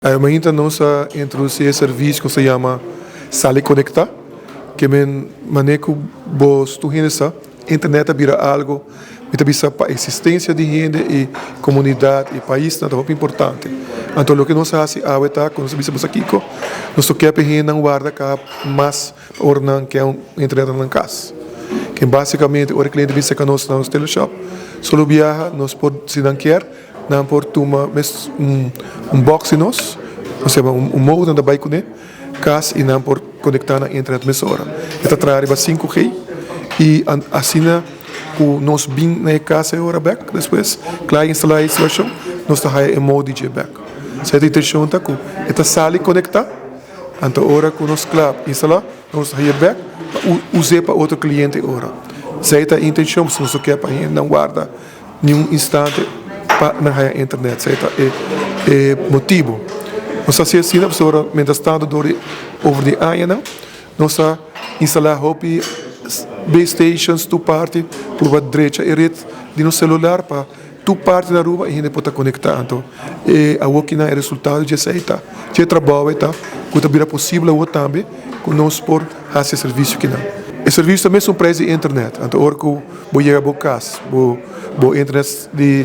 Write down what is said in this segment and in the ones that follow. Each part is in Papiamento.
Mainta nos a introduci e servicio cu se yama Sali Conecta, ke men mane cu bo tur hende sa, internet a bira algo, mi ta bisa, pa existencia di hende y comunidad y pais nan ta hopi importante. Anto loke nos a haci awe ta cu nos a bisa boso kico, nos no kier pa hendenan warda ca mas ora nan kier un internet na nan cas. Ke basicamente ora e cliente bin cerca nos na nos teleshop, solo biaha nos por, si nan kier, nan por tuma mes un box di nos, osea un modem ta bay cune cas y nan por conecta na internet mesora. E ta traha riba 5G y asina cu nos bin na e cas e ora bek despues, cla instala e instalacion, nos ta haya e modem dje bek. So e intencion ta cu e ta sali conecta, anto ora cu nos cla instala, nos ta haya bek pa use pa otro cliente ora. Esey ta e intencion, pasobra nos no kier pa hendenan warda ni un instante pa nan haya internet. Esey ta e motibo. Nos ta haci asina pasobra mientras tanto door di over di añanan nos a instala hopi base stations tur parti purba drecha e red di nos celular pa tur parti na Aruba e hende por ta conecta. Anto e awokinan e resultado di esey ta dje trabou e ta cu ta bira posibel awo tambe cu nos por haci e servicio kinan. E servicio ta mesun prijs di internet. Anto ora cu bo yega bo cas, bo internet di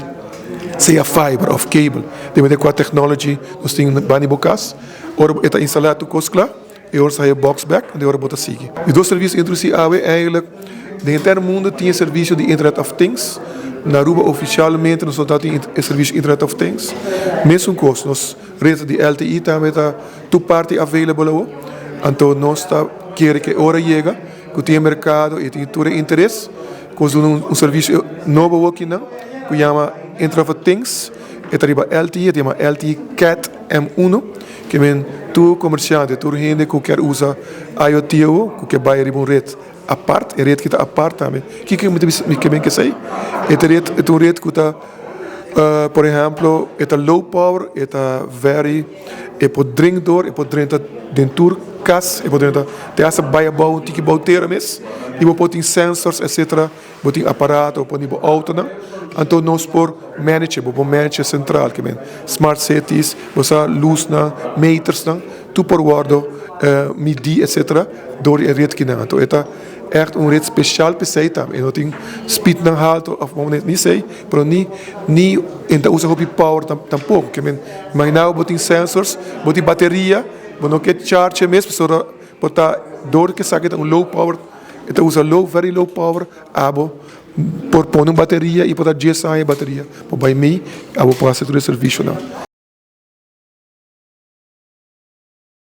sea fiber of cable, depende cua technology nos tin banda di bo cas, ora e ta instala tur cos cla, e ora sa haya box bek, anto e ora bo ta sigui. E dos servicio introduci awe eigenlijk den henter mundo tin e servicio di Internet of Things. Na Aruba oficialmente nos no ta tin e servicio Internet of Things. Mesun cos, nos red di LTE tambe ta tur parti available awo. Anto nos ta kere cu e ora yega cu tin e mercado y tin tur e interes, cu nos duna un servicio nobo awo akinan cu yama Internet of Things. E ta riba LTE, e ta yama LTE Cat M1, ke men tur comerciante, tur hende cu kier usa IoT awo, cu kier bay riba un red apart, e red ki ta apart tambe. Kiko mi ta bisa mi ke men kesey? E ta red, e ta un red cu ta, por ehemplo, e ta low power, e ta very, e por drink door, e por drenta den tur cas, e por drenta te hasta bay abou un tiki bou tera mes, y bo por tin sensors etcetera. Bo tin aparato, bo por ni bo autonan, anto nos por manage, bo por manage central, ke men smart cities, bo sa luznan, metersnan, tur por wordo midi etcetera door di e red kinan. Anto e ta echt un red special p'esei tambe, e no tin speednan halto of bo ni esei, pero ni e ta usa hopi power tampoco, ke men imagina bo bo tin sensors, bo tin bateria, bo no ke charge e mes pasobra bo ta door ke esaki ta un low power. E ta usa low, very low power. Abo por pone un bateria y por ta 10 aña e bateria por bay mey, abo por haci tur e servicionan.